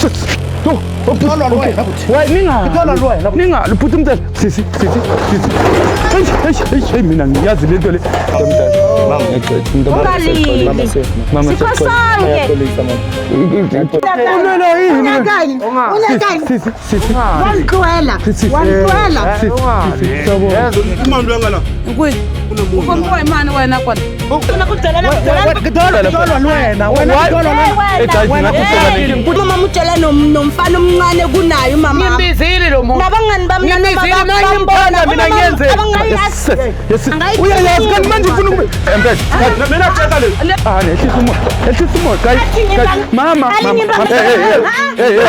Ngitholwa wena futhi. Why ninga? Ngitholwa wena. Ninga, bhuti mntana. Sisi, sisi, sisi. Hey, hey, hey, hey, mina ngiyazi lento le. Mama, Ungalili. Mama safe. Mama Sikho sonke. Uyaxolisa mama. Ulwela yini? Unyakani? Unyakani? Sisi, sisi. Wangixwela. Sisi. Wangixwela. Sisi, sisi. Sawubona. Umama uyangala. Kwi. Ukomqoyi mani wena kona. Ngitholwa wena. Wena ngitholwa Eh, guys, wena. ngathi soba nenkinga. Umama utshela nomfana omncane kunaye umama. Ngimbizile lo muntu. Nabangani bami Ngimbizile mina ngimthanda mina ngiyenze. Yes, yes. Uyayazi kanti manje ufuna ukube. Empela. Mina tshela le. Ah, nehlisa umoya. Ehlisa umoya, guys. Guys, mama, mama. Hey, hey, hey. Hey, hey.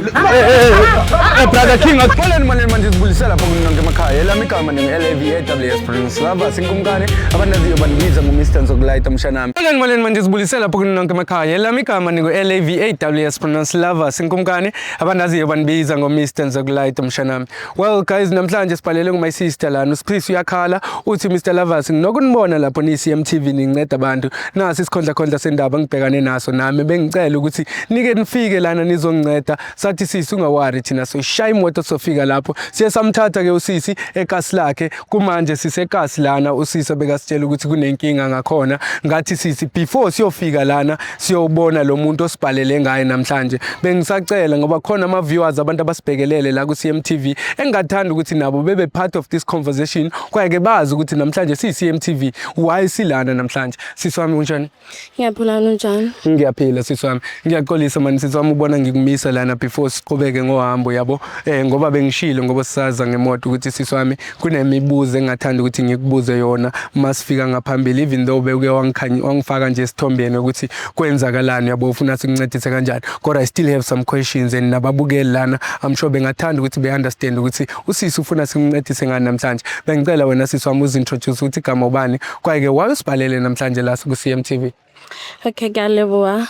Hey, hey, hey. Eh, brother King, akupheleni manje manje sibulisela lapho kunonke emakhaya. Elami igama ningu LAVAWS Prince Lava sinkumkani abandaziyo bandibiza ngo-Mr Nzokulayita mshanami. Pheleni manje manje sibulisela lapho kunonke emakhaya. Elami igama ningu LAVAWS Prince Lava sinkumkani abandaziyo bandibiza ngo-Mr Nzokulayita mshanami. Well guys, namhlanje sibhalele ngu-my sister lana. Usiphisi uyakhala uthi, "Mr Lovers, nginokunibona lapho ni-CMTV ninceda abantu. Nasi isikhondlakhondla sendaba ngibhekane naso nami, bengicela ukuthi nike nifike lana nizonginceda." Sathi, "Sisi, unga-worry, thina soyishaya imoto sofika lapho." Siye samthatha ke usisi ekasi lakhe. Kumanje sisekasi lana, usisi bekasitshela ukuthi kunenkinga ngakhona. Ngathi, "Sisi, before siyofika lana siyobona lo muntu osibhalele ngaye namhlanje, bengisacela ngoba khona ama-viewers, abantu abasibhekelele la ku-CMTV, engingathanda ukuthi nabo bebe part of this conversation, kwaye-ke bazi ukuthi namhlanje siyi-CMTV, why silana namhlanje." Sisi wami, unjani? Ngiyaphila, unjani? Ngiyaphila, sisi wami. Ngiyaxolisa mani, sisi wami, ubona ngikumisa lana before siqhubeke ngohambo, yabo, ngoba bengishilo ngoba sisaza ngemoto ukuthi, sisi wami, kunemibuzo engathanda ukuthi ngikubuze yona masifika ngaphambili, even though bekuke wangifaka nje esithombeni ukuthi kwenzakalani, yabo, ufuna sikuncedise kanjani, kodwa I still have some questions and nababukeli lana I'm sure bengathanda ukuthi be-understand ukuthi usisi ufuna simncedise ngani namhlanje. Bengicela wena, sisi wami, uzi-introduce ukuthi igama ubani, kwaye-ke why usibhalele namhlanje la ku-CMTV. Okay, kuyaleboha.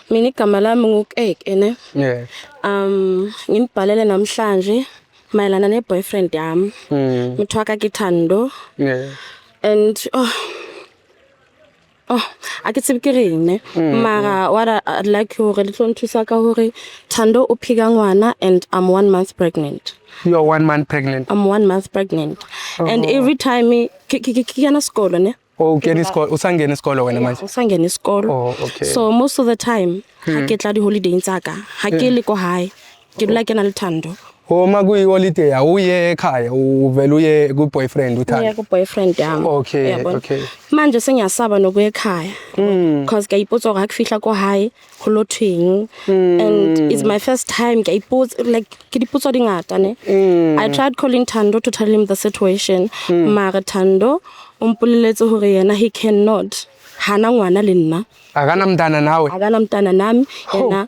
Mina igama lami nguKeke ne. Nginibhalele namhlanje mayelana ne-boyfriend yami. Motho wa ka ke Thando. And oh, a ke tsebe ke reng ne. Mara what I'd like hore le tlo nthusa ka hore Thando o phika ngwana and I'm 1 month pregnant. You're 1 month pregnant? I'm 1 month pregnant. And every time ke kena sekolo ne. Oh, ukena isikolo, usangena isikolo wena manje? Usangena isikolo. Oh, okay. So most of the time ha ke tla di-holiday tsa ka, ha ke le ko hae, ke dula ke na le Thando. Oh, uma kuyi-holiday awuye ekhaya, uvele uye ku-boyfriend Ngiya uthanda? ku-boyfriend yami. Uyabona? Okay. Manje sengiyasaba nokuya ekhaya because ke a ipotsa hore ha ke fihla ko hae ho lo thweng, and it's my first time. Ke a ipotsa, like, ke dipotso di ngata ne. I tried calling Thando to tell him the situation, mara Thando o mpoleletse hore yena he cannot, hana ngwana le nna. Akanamntana nawe? Akana mntana nami. Yena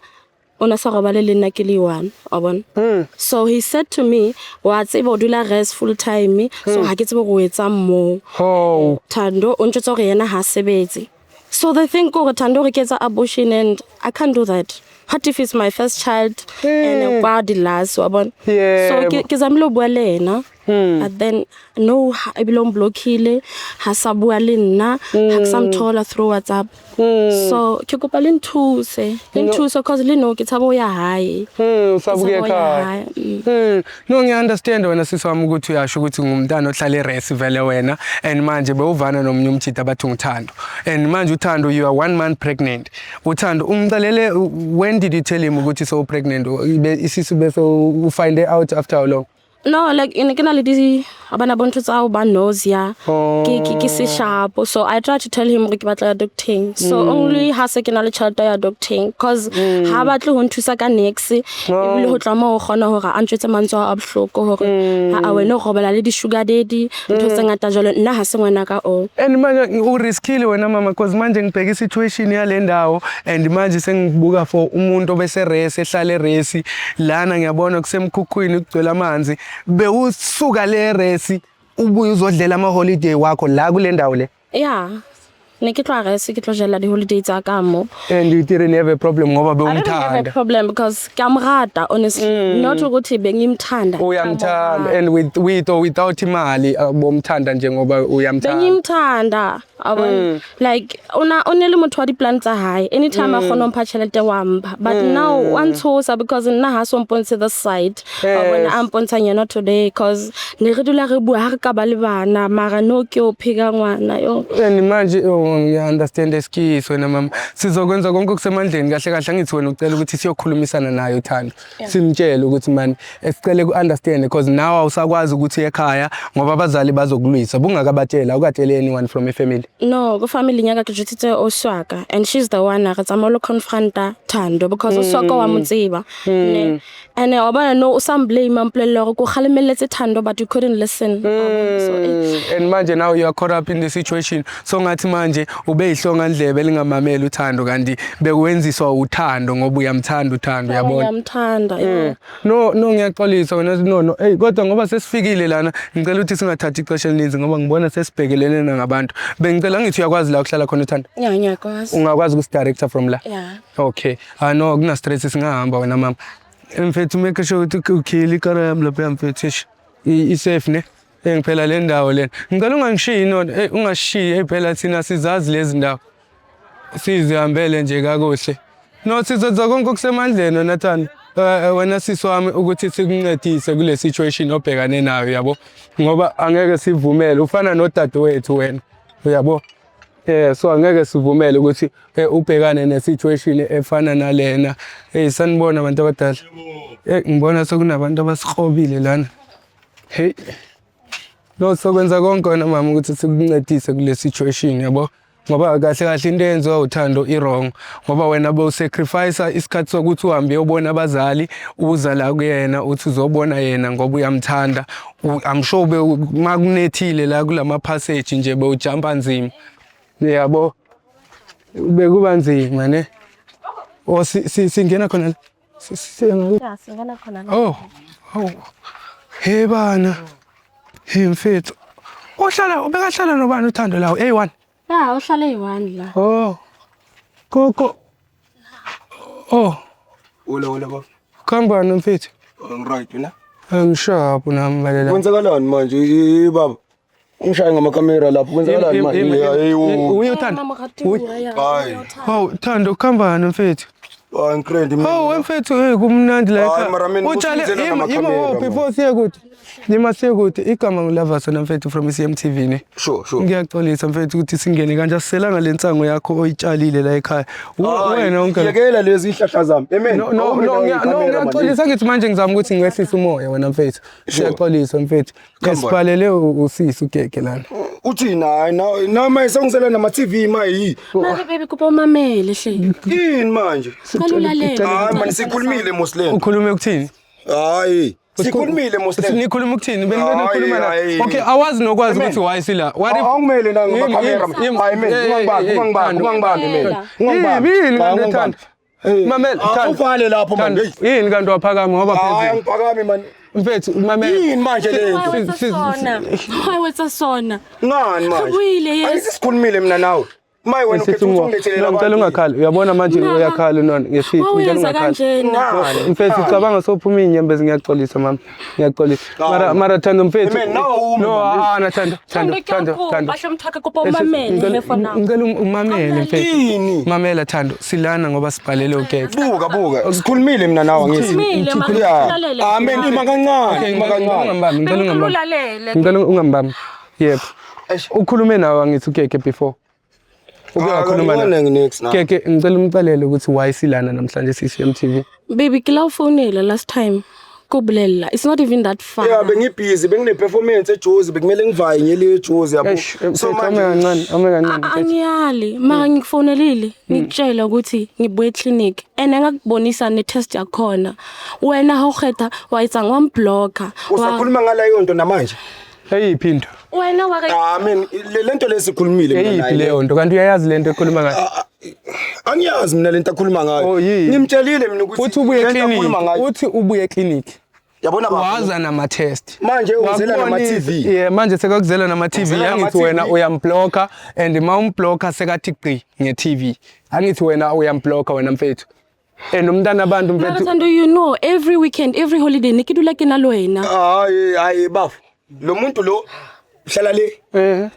o na sa robale le nna ke le one, wa bona. So he said to me, "Wa tseba o dula res full time, so ha ke tsebe go etsang moo." Thando o ntjwetsa hore yena ha sebetse. So the thing ke hore Thando re ke etsa abortion and I can't do that. What if it's my first child and kwa di last, wa bona? So ke zamile ho bua le yena, but then no, ebile o mblockile, ha sa bua le nna, ha ke sa mthola through WhatsApp. So ke kopa le nthuse, le nthuse, cause le no ke tshaba ho ya hae. Usabuke Ke tshaba ho ya ekhaya. hae. No, ngiya-understand wena, sisi wami, ukuthi uyasho ukuthi ngumntana ohlala e-res vele wena, and manje bewuvana nomunye umjita abathi nguThando, and manje uThando, you are 1 month pregnant. Uthando umcelele, when did you tell him ukuthi so pregnant? Isisu bese u-find out after how long? No, like, ne ke na le di abana bo ntho tsa ho ba nausea. Oh. Ke se sharp, so I try to tell him hore ke batla ya doctor, so only ha se ke na le tjhelete ya doctor, cause ha batle ho nthusa ka niks. Ebile ho tla moo o kgona hore a ntjwetse mantswe a bohloko hore ha a wena o robala le di-sugar daddy, ntho tse ngata jwalo, nna ha se ngwana ka o. And manje u-riskile wena mama, cause manje ngibheka i-situation yale ndawo and manje sengibuka for umuntu obese res, ehlala e-res lana, ngiyabona kusemkhukhwini, kugcwele amanzi. Bewusuka le res ubuye uzodlela ama-holiday wakho la kule ndawo le? Yeah. Ne ke tlo res ke tlo jela di-holiday tsa ka mo. And you didn't have a problem ngoba I didn't have a bewumthanda? problem because ke a mo rata, honestly. Not ukuthi bengimthanda. Uyamthanda, and with or without imali, bomthanda nje ngoba uyamthanda. Bengimthanda, yabona, like ona o ne le motho wa di-plan tsa hae. Anytime a kgona ho mpha tjhelete, wa mpha, but now wa ntshosa because nna ha so mpontshe this side, wa bona, a mpontshang yona today, cause ne re dula re bua ha re ka ba le bana, mara no ke o pheka ngwana yo. And manje, oh, ngiya-understand eskiso wena mama. Sizokwenza konke okusemandleni. Kahle kahle, angithi wena ucela ukuthi siyokhulumisana naye uThando, simtshele ukuthi man, esicele ku-understand because nawe awusakwazi ukuthi uye ekhaya ngoba abazali bazokulwisa. Bungakabatshela, awukatsheli anyone from ifamily? No, ko family nyaka ke jwetsitse oswaka and she's the one a re tsamaya lo confronta Thando because oswaka wa mo tseba ne, and wa bona, no, o sa mblame, a mpolelle hore ko kgalemelletse Thando but you couldn't listen, wa bona? So And manje now you are caught up in the situation, so ngathi manje ube yihlonga ndlebe elingamameli uThando, kanti bekuwenziswa uthando ngoba uyamthanda uThando, uyabona. Ngiyamthanda, yeah. No, ngiyaxolisa wena. No, hey, kodwa ngoba sesifikile lana, ngicela ukuthi singathathi ixesha elininzi ngoba ngibona sesibhekelene ngabantu. Bengicela, ngithi uyakwazi la kuhlala khona uThando? Yeah, ngiyakwazi. Ungakwazi ukusidirector from la? Yeah. Okay, ah no, kuna stress, singahamba wena mama. Mfethu, make sure ukuthi ukhile ikara yami lapha, mfethu. Eish, i-safe ne. Ngiphela le ndawo lena, ngicela ungangishiyi. No, eh, ungashiyi. Hey, phela thina sizazi lezi ndawo, sizihambele nje kakuhle. No, sizoza konke okusemandleni wena Thando, wena sisi wami, ukuthi sikuncedise kule situation obhekane nayo, yabo, ngoba angeke sivumele, ufana nodadewethu wena, uyabo. So angeke sivumele ukuthi ubhekane ne-situation efana nalena. Hey, sanibona abantu abadala. Ngibona sekunabantu abasikrobile lana. Hey. No, sokwenza konke wena mama ukuthi sikuncedise kule situation, yabo. Ngoba kahle kahle into eyenziwa uThando i-wrong, ngoba wena bowusacrifice isikhathi sokuthi uhambe uyobona abazali, uza la kuyena uthi uzobona yena ngoba uyamthanda. I'm sure be makunethile la kulama passage nje bewujumpa nzima. Yabo. Bekuba nzima ne. Oh, singena khona la. Yeah, singena khona la. Oh. Hey bana. Hey mfethu. Uhlala, ubekahlala nobani uThando lawo? A1. Yeah, uhlale eyi-one la. Oh. Koko. Oh, Hola, hola baba. Khambani mfethu? Right wena. Ngisharp nami balela. Kwenzakalani manje baba? Ungishaye ngamakamera lapho, kwenzakalani manje? Hey wo. Uye uThando. Mama Ratiwa, yeah. Hayi. Oh, Thando, khambani mfethu? Hayi, ngikrend mina. Oh, mfethu, hey, kumnandi la Hayi, ekhaya. mara mina Utshale kusenzela ima ngamakamera, oh, man. before siye kude. Nima siye kude, igama nguLavasa mfethu from CMTV ne. Sure. Ngiyaxolisa mfethu ukuthi singene kanje, asiselanga le nsango yakho oyitshalile la ekhaya. Wena wonke. Yekela lezi ihlahla zami. Amen. No, no, no, no, ngiyaxolisa, ngithi manje ngizama ukuthi ngiwehlise umoya wena mfethu. Siyaxolisa mfethu. Come on. Sibhalele usisi ugege lana. Uthini? Hayi, na manje sengisela nama TV mayi. Mara baby, kuba umamele hle. Yini manje? Cela ulalele. Hayi man, sikhulumile Muslim. Ukhulume ukuthini? Hayi. Sikhulumile Muslim. Nikhuluma ukuthini? Bengicela Hayi, ukukhuluma la. hayi. Okay, awazi nokwazi Amen. ukuthi why sila. What if Awungimele la ngamakamera. Hayi man, ungangibambi, ungangibambi, ungangibambi man. Ungangibambi. Yini Hayi, kanti ungangibambi. Thando? Mamela, Thando. Uvale lapho man. Thando, Hey. yini kanti waphakama ngoba Hayi, phezulu? angiphakami man. Mfethu, mamela. Yini manje le Why nto? wetsa sona? Why wetsa sona? Ngani manje? Re buile, yes. Angithi sikhulumile mina nawe. Maye wena ukhetha ukuthi ungilethele No, ngicela ungakhali. Uyabona manje Mama. uyakhala nona ngesithi ngicela Wawuyenza ungakhali. kanjena. Ngani? Mfethu, cabanga sophuma inyembezi, ngiyaxolisa mama. Ngiyaxolisa. Mara Hayi. mara Thando mfethu. Amen, nawe ume, No, mama. ah na Thando, Thando, Thando, Thando. Basho mthaka, kopa umamele he for now. Ngicela umamele mfethu. Yini? Mamela Thando, silana ngoba sibhalele ugege. Buka, buka. Sikhulumile mina nawe angithi. Sikhulumile, mara Yeah. ulalele. Amen, ima kancane, ima Ngicela kancane. ungambambi, ngicela Bengicela ungambambi. ulalele. Ngicela ungambambi. Yebo. Eish. Ukhulume nawe angithi ugege before. Uke Ah, wakhuluma ngibona nawe. next now. Gege, ngicela umxelele ukuthi why silana namhlanje CCMTV. Baby, ke la o founela last time. Ko bolella. It's not even that far. Yeah, bengibusy, bengine performance eJozi, bekumele ngivaye ngele eJozi yabo. Eish, So mfethu, ame manje kancane, ame kancane mfethu. Angiyali, mara ngikufonelile ngikutshela ukuthi ngibuye eclinic and engakubonisa ne-test yakhona. Wena ha o kgetha wa etsang, wa mblocka. Usakhuluma ngala yonto namanje. Eyiphi into? Wena wa re Amen, le lento lesikhulumile mina Eyiphi naye. leyo nto? Kanti uyayazi lento ekhuluma ngayo? Angiyazi mina lento akhuluma ngayo. Oh, yini? Ngimtshelile mina ukuthi Uthi ubuye lento clinic. akhuluma ngayo. Uthi ubuye clinic. Yabona baba. Waza nama-test. Manje ungizela nama-TV. Yeah, manje sekakuzela nama-TV. Ungizela Angithi nama-TV. wena uyamblocka and ma umblocka sekathi gqi nge-TV. Angithi wena uyamblocka wena mfethu. And umntana abantu Mara mfethu. Thando, you know, every weekend, every holiday ne ke dula ke na le wena. Hayi hayi bafo. Lo muntu lo uhlala le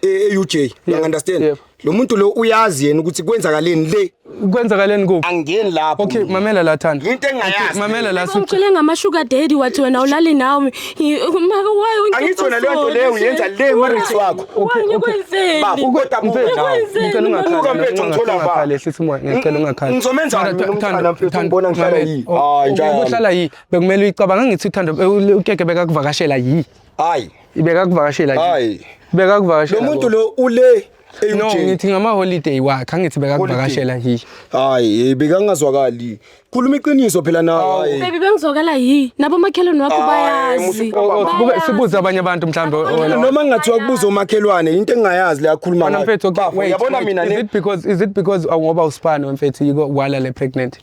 e-UJ, you understand? Yebo. Lo muntu lo uyazi yena ukuthi kwenzakaleni le. Kwenzakaleni kuphi? Angeni lapho. Okay, mamela la Thando. Into engingayazi. Okay, mamela la Ungitshele ngama-sugar daddy wathi wena ulali nawe. Mara why ungenza Angithi wena leyo nto leyo uyenza le marriage wakho. Okay, ngikwenzeni? Bafo kodwa buka nawe. Ngicela ungakhali. Buka mfethu ngithola ba. Ungakhali, ehlisa umoya, ngicela ungakhali. Ngizomenzani Mara, mina umntwana Thando, mfethu Thando, ngibona ngihlala mamela. yi. Hayi njalo. Ukuhlala yi, bekumele uyicabanga ngithi uThando ukeke bekakuvakashela yi. Hayi. Bekakuvakashela yi. Hayi. Bekakuvakashela. Lo muntu lo ule No, e-UJ. ngithi ngama holiday wakhe, angithi bekakuvakashela yi. Hayi, bekangazwakali. Khuluma iqiniso phela nawe. Hayi. Baby bengizwakala yi nabomakhelwane wakho Hayi, bayazi. Buka sibuze abanye abantu mhlawumbe wena. Noma ngingathiwa kubuza umakhelwane into engingayazi le akhuluma Wena ngayo. mfethu, okay, Bafo, wait, uyabona wait. mina Is ne it because is it because ngoba usipani mfethu yiko wala le pregnant?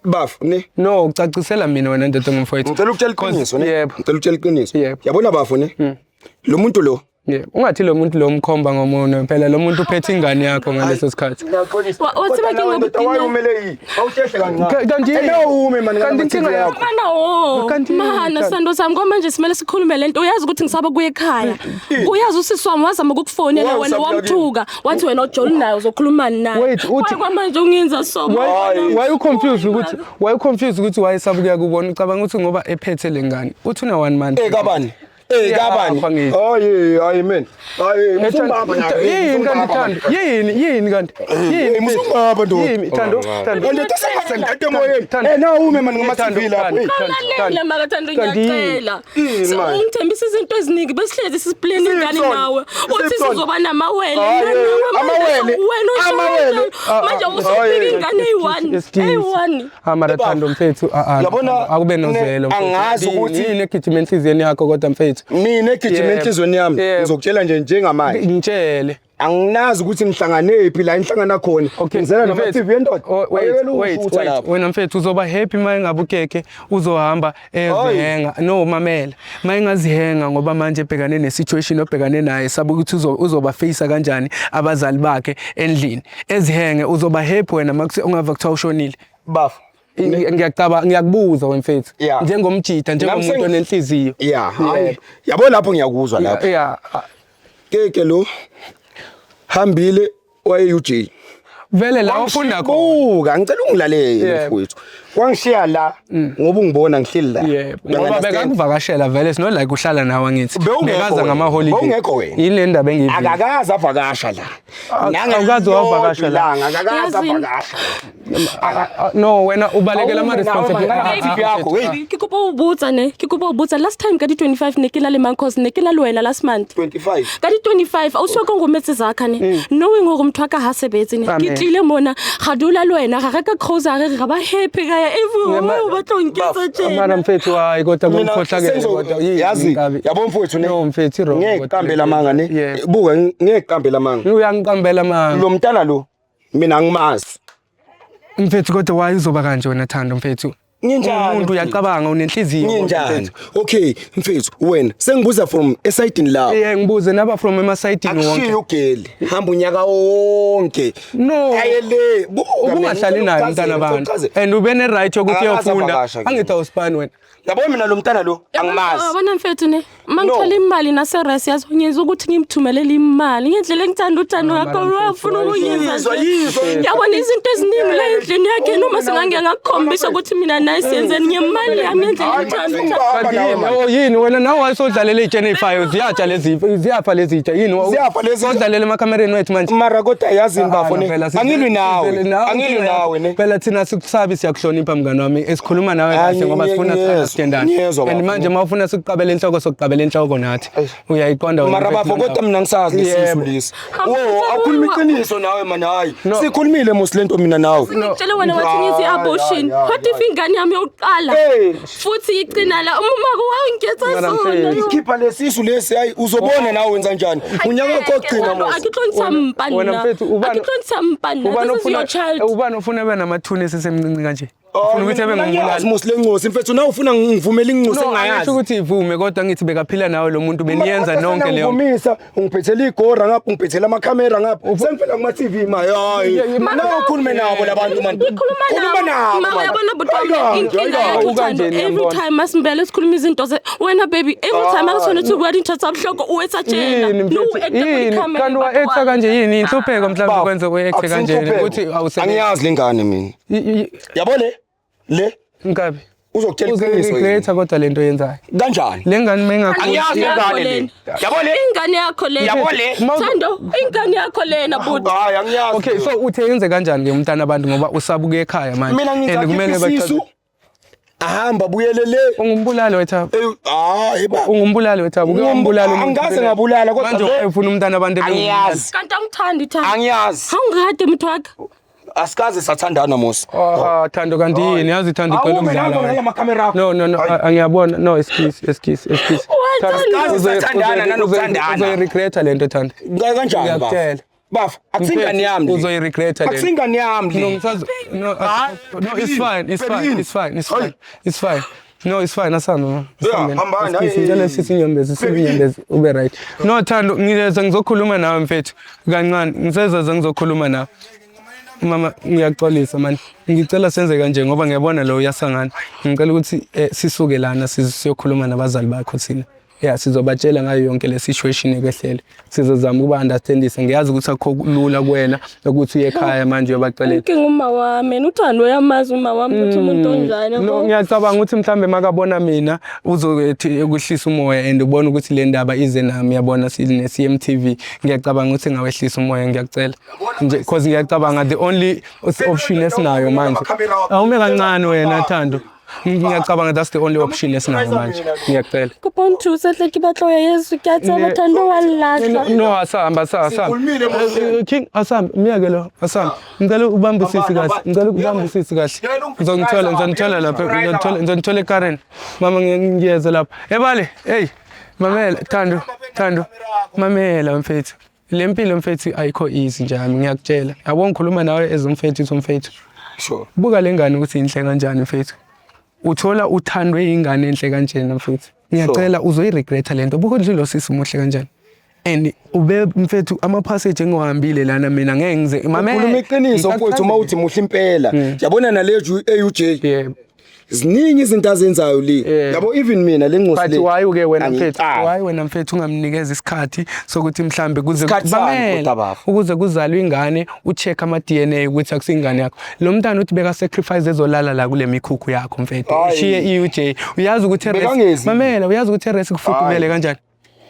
bafo ne. No, ucacisela mina wena ndoda ngomfowethu. Ngicela ukutshela iqiniso ne. Yebo. Ngicela ukutshela iqiniso. Yebo. Yabona bafo ne. Lo muntu lo Yebo. Ungathi lo muntu lo mkhomba ngomunwe phela lo muntu uphethe ingane yakho ngaleso sikhathi. Wathi bake Ndoda waye umele yi. Awuhlehle kancane. Kanti Ene ume mani Kanti inkinga yakho. Mana wo. Kanti- Mana sando sami ngoba manje simele sikhulume lento. Uyazi ukuthi ngisaba kuya ekhaya. Uyazi usisi wami wazama ukukufonela Why wena usaba kuya wamthuka. Wathi wena ujoli naye uzokhuluma naye. Wait, uthi- Why kwamanje ungenza so? Why you confused ukuthi why you confused ukuthi why sabuya kubona ucabanga ukuthi ngoba ephethe lengane uthi una 1 month. Eh kabani? Eh kabani? Iyapha ngithi. Hayi hayi man. Hayi musungaba nawe. Yini kanti Thando? Yini yini kanti? Yini Musungaba ndoda. Yini Thando? Thando. Ndoda sengaze ngidede emoyeni. Thando. Eh na ume mani ngama Thando, TV lapho. Thando, Hey. Thando, Lalela maka Thando Kanti yini? ngiyacela. Yini So, manje? Ungithembisa izinto eziningi besihlezi sisiplane ingane Sipsona. nawe. Uthi Sipsona. sizoba namawele. Hayi, Mina nawe, manje amawele. Wena usho Amawele. kanjalo. Manje usufika ingane eyi-one. Excuse. Eyi-one. Ah mara Thando mfethu ah ah Yabona, akube nozelo mfethu. angazi Yini- ukuthi- yini egijima enhliziyweni yakho kodwa mfethu. Mina egijima Yebo. enhliziyweni yami Yebo. ngizokutshela nje njengamanje. Ngitshele. Anginazi ukuthi nihlanganephi la nihlangana khona. Ngizela nama mfethu. TV yendoda. Oh, wait, Ayekela wait, ungishutha wait. lapho. Wena mfethu uzoba happy uma engabe ukeke uzohamba ezihenga. No mamela. Uma engazihenga ngoba manje ebhekane ne-situation obhekane naye sabe ukuthi uzoba face kanjani abazali bakhe endlini. Ezihenge uzoba happy wena makuse ungava kuthiwa ushonile. Bafo. Ngiyacaba ngiyakubuza wena mfethu. Yeah. Njengomjita njengomuntu Nami onenhliziyo. Yeah, hayi. Yabo lapho ngiyakuzwa lapho. Yeah. Keke lo hambile waye UJ. Vele la ufunda khona. Buka, ngicela ungilalele Yebo. mfowethu. Wangishiya la ngoba ungibona ngihleli la. Yebo. You Ngoba understand? bekakuvakashela vele it's not like uhlala nawe angithi. Bewungekho Bekaza wena. ngama holiday. Bewungekho wena. Yini le ndaba engiyivile? Akakaze avakasha la. Awukaze wavakasha la. Akakaze Yazini. avakasha. Ah, No wena ubalekela ama Awume nawe, responsibility. man, TV yakho, hey. Ke kopa ho botsa ne, ke kopa ho botsa last time ka di-25 ne ke na le mang cause ne ke na le wena last month. 25. Ka di-25 ausi wa ka o nrometse zaka ne knowing hore motho wa ka ha sebetse ne ke Amen. tlile mona ga dula le wena ga reka grocery ga ba happy ka ya everywhere o batla ho nketsa tjena. Mara mfethu hayi kodwa Mina kukhohlakele senzo- kodwa yini yazi inkabi. yabo mfowethu ne No mfethu wrong. ngeke kodwa qambe lamanga ne Yebo. buka ngeke qambe lamanga Uyangiqambela manga. lo mntana lo mina angimazi Mfethu kodwa why uzoba kanje wena Thando mfethu? Nginjani, Umuntu mfethu? uyacabanga unenhliziyo. kodwa, nginjani mfethu. okay mfethu wena sengibuza from esayidini lakho Yeah ngibuze naba from emasayidini wonke. akushiye ugeli hamba unyaka wonke No. ayele buka mina, Ubungahlali naye ngicela umntana ukuchazela, abantu. ngicela And ube ne right yokuthi Akakaze uyofunda. avakasha ke. Angithi awusipani wena. yabo mina lo mntana lo angimazi Yabona mfethu ne mangithola imali naseres yazi ngenza ukuthi ngimthumelele imali ngendlela engithanda uthando ngakho wafuna ukungenza Yizwa, nje. yizwa. Yabona izinto eziningi la endlini yakhe noma singange ngakukhombisa ukuthi mina naye siyenzeni ngemali yami ngendlela engithanda uthando. Hamba Kanti nawe, yini? man. Oh yini wena nawe wayesodlalela iy'tsheni ey'fayo ziyatsha lezi ziyafa lezi itsha yini Ziyafa lezi itsha. Sodlalela emakhamereni wethu manje. mara kodwa yazini bafo ne Ah, phela angilwi nawe vele nawe angilwi inkinga nawe ne Phela thina sikusabi siyakuhlonipha mngani wami esikhuluma nawe Ah, kahle ngoba sifuna ngiyezwa, si-understandane. ngiyezwa, And bafo. manje uma ufuna sikuqabele inhloko sokuqabela inhloko nathi. Uyayiqonda wena mara mfethu bafo kodwa nawe. mina ngisazi lesisu Yebo. lesi Hamba, wo hamba, awukhuluma hamba. iqiniso nawe mani hayi No. sikhulumile mos lento mina nawe Ngitshele wena wathi ngithi abortion. ya, ya, What if ingane yami yokuqala? Hey. Futhi igcina la umama wangiketha Mara sona. mfethu. khipha lesisu lesi hayi uzobona nawe wenza njani unyaka wakho wokugcina mos A ke tlo ntsha mpa Wena nna. mfethu, A ke tlo ntsha mpa nna. ubani This is your ofuna child. ubani ofuna abe namathuna esesemncinci kanje? Ufuna ukuthi ebe ngumbulali. Mos lencosi mfethu na ufuna ngivumele incosi No, engayazi. angisho ukuthi ivume kodwa ngithi bekaphila nawe lo muntu beniyenza nonke leyo. Ngivumisa ungiphethela igora ngapha ungiphethela amakhamera ngapha. Sengifela kuma TV ma hayi. Na ukhulume nabo labantu man. Khuluma nabo. Ma uyabona bhuti wami inkinga yakho Ukanje Thando every ngiyambona. time masimbele sikhuluma izinto ze wena baby every time akasona ukuthi buka dintho tsa bohloko o etsa tjena. Yini No mfethu? acta Yini? ku Kanti wa-acta kanje yini? Inhlupheko mhlawumbe kwenze u-acte kanje ukuthi awusebenzi. Angiyazi lengane mina. Yabo le le Nkabi. uzokutshela iqiniso yini. Uzoyi-regreta kodwa lento oyenzayo. Kanjani? Le ngane mayingakhuli. Angiyazi lengane le. Yabo le Ingane yakho lena. Yabo le. Thando, ingane yakho lena bhuti. Hayi angiyazi. Okay, so uthe yenze kanjani ke umntana abantu ngoba usabuke ekhaya manje. mina And ngizakhipha isisu. Ahamba buyele le. Ungumbulali wethu. Hayi ba. Ungumbulali wethu. Uke wambulala umuntu. Angikaze ngabulala kodwa Manje le- ufuna umntana abantu Angiyazi. Kanti angithandi Thando. Angiyazi. Awungikade muthu wakhe. Asikaze sathandana mos. Ah, Thando kanti yini? Yazi Thando icela Awume ukudlala. lapho wena. ngala makhamera akho. No no no, angiyabona. No, excuse, excuse, excuse. Thando, Asikaze sathandana nanokuthandana. Uzoyiregreta lento Thando. Kanjani baba? Ngiyakutshela. Bafa, akusingane yami le. Uzoyiregreta lento. Akusingane yami No, le. ngisazo. No, no, it's fine, it's fine, it's fine, it's fine. It's fine. No, it's fine, asami. Yeah, hambani, hayi. Ngicela sisi inyembezi, sisi inyembezi ube right. No, Thando, ngiyeza ngizokhuluma nawe mfethu. Kancane, ngiseza ngizokhuluma nawe. Mama, ngiyaxolisa man. Ngicela senze kanje ngoba ngiyabona lo uyasangana. Ngicela ukuthi sisuke lana siyokhuluma nabazali bakho thina. Yeah, sizobatshela ngayo yonke le situation ekwehlele. Sizozama ukuba understandisa. Ngiyazi ukuthi akukho lula kuwena ukuthi uye ekhaya manje uyobacelela. Inkinga uma wami, yena uThando uyamazi uma wami ukuthi umuntu onjani. No, ngiyacabanga ukuthi mhlambe makabona mina uzothi ukuhlisa umoya and ubona ukuthi le ndaba ize nami yabona sine CMTV. Ngiyacabanga ukuthi ngawehlisa umoya ngiyakucela. Nje because ngiyacabanga the only option esinayo manje. Awume kancane wena Thando. Ngiyacabanga that's the only option esinayo manje. Ngiyacela. Kopa o nthuse hle ke batla ho ya Yesu ke a tseba Thando wa nlahla. No, asihamba asihamba. King asihamba miyeke lo asihamba. Ngicela ubambe usisi kahle. Ngicela ubambe usisi kahle. Ngizongithola ngizonithola lapha ngizonithola ngizonithola eKaren. Mama ngiyeza lapha. Ebale, hey. Mamela Thando, Thando. Mamela mfethu. Le mpilo mfethu ayikho easy nje yami ngiyakutshela. Yabo ngikhuluma nawe as umfethu umfethu. Sure. Buka le ngane ukuthi inhle kanjani mfethu. Uthola uthandwe ingane enhle kanjena mfethu. Ngiyacela uzoyiregreta lento. Buka nje lo sisi muhle kanjani. And ube mfethu ama passage engiwahambile lana mina ngeke ngize Ukhuluma iqiniso mfowethu uma uthi muhle impela. Yabona nale AUJ. Yeah. Ziningi izinto azenzayo le. Yeah. Yabo even mina le ncosi But le. why uke wena mfethu? Angicazi. Why wena mfethu ungamnikeza isikhathi sokuthi mhlambe kuze Isikhathi sami, Mamela, kodwa baba. ukuze kuzalwe ingane ucheck ama DNA ukuthi akusingane yakho. Lo mntana uthi beka sacrifice ezolala la kule mikhukhu yakho mfethu. Hayi. Ushiye iUJ. Uyazi ukuthi res Bekangezi. Mamela, uyazi ukuthi res kufudumele kanjani?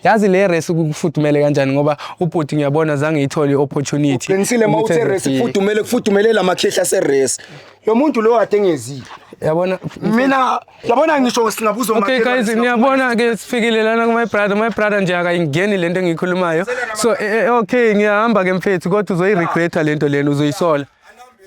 Yazi le res kufudumele kanjani ngoba ubhuti ngiyabona zange ithole iopportunity. Uqinisile uma ukuthi uthe res ezofika. kufudumele kufudumele lamakhehla ase res. Lo muntu lo kade engezile. Yabona Mina yabona ngisho singabuza Okay guys, ngiyabona ke sifikile lana ku my brother. My brother nje akayingeni lento engiyikhulumayo. So okay, ngiyahamba ke mfethu kodwa uzoyiregreta lento lena uzoyisola.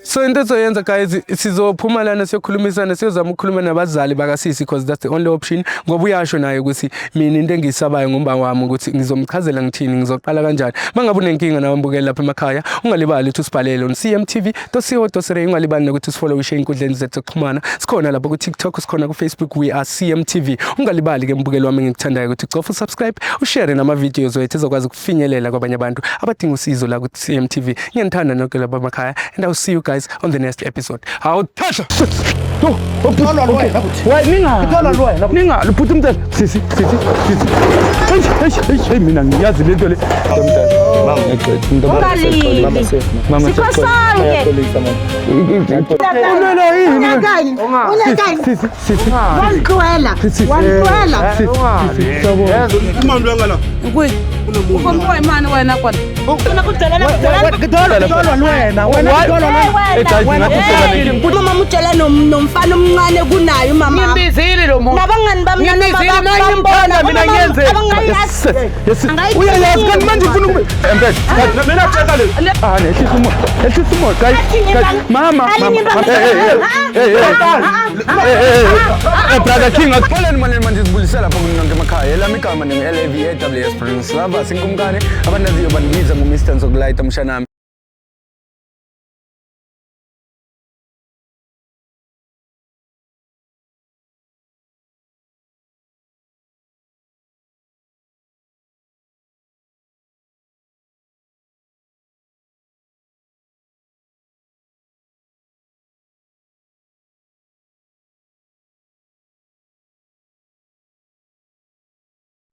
So into ezoyenza guys sizophuma lana siyokhulumisana siyozama ukukhuluma nabazali bakasisi because that's the only option ngoba uyasho naye ukuthi mina into engiyisabayo ngomba wami ukuthi ngizomchazela ngithini ngizoqala kanjani. Mangabe unenkinga nawe mbukeli lapha emakhaya ungalibali ukuthi usibhalele on cmtv.co.za ungalibali nokuthi usifollowishe ey'nkundleni zethu zokuxhumana. Sikhona lapha ku TikTok sikhona ku Facebook we are CMTV. Ungalibali ke mbukeli wami engikuthandayo ukuthi ucofa usubscribe ushare nama videos wethu ezokwazi ukufinyelela kwabanye abantu abadinga usizo la ku CMTV. Ngiyanithanda nonke lapha emakhaya and I will see you guys on the next episode. Hawu thatha. Ninga, bhuti umntana. Sisi, sisi, sisi. Hey, hey, hey, mina ngiyazi lento le. Mama, Ungalili. Mama, Sikho sonke. Ulwela yini? Unyakani? Unyakani? Sisi, sisi. Wangixwela. Wangixwela. Sisi, sisi. Sawubona. Imali uyangala. Ukompoe mani wena kona. Wena wena Hey, guys, Mama utshela nomfana omncane kunaye umama. Ngimbizile lo muntu. Nabangani bami Ngimbizile mina ngimthanda mina ngiyenzeni. Yes, yes. Uyayazi kanti manje ufuna ukube. Mfethu, Mina tshela le. ah, nehlisa umoya. Ehlisa umoya, guys. Guys, mama, mama. Hey, hey, hey. Hey, hey, hey. Brother King, akuxoleni manje manje sibulisela lapha kunonke emakhaya. Elami igama ningu LAVAWS Prince Lava sinkumkane abanaziyo bandibiza ngo Mr Nzokulayita mshanami.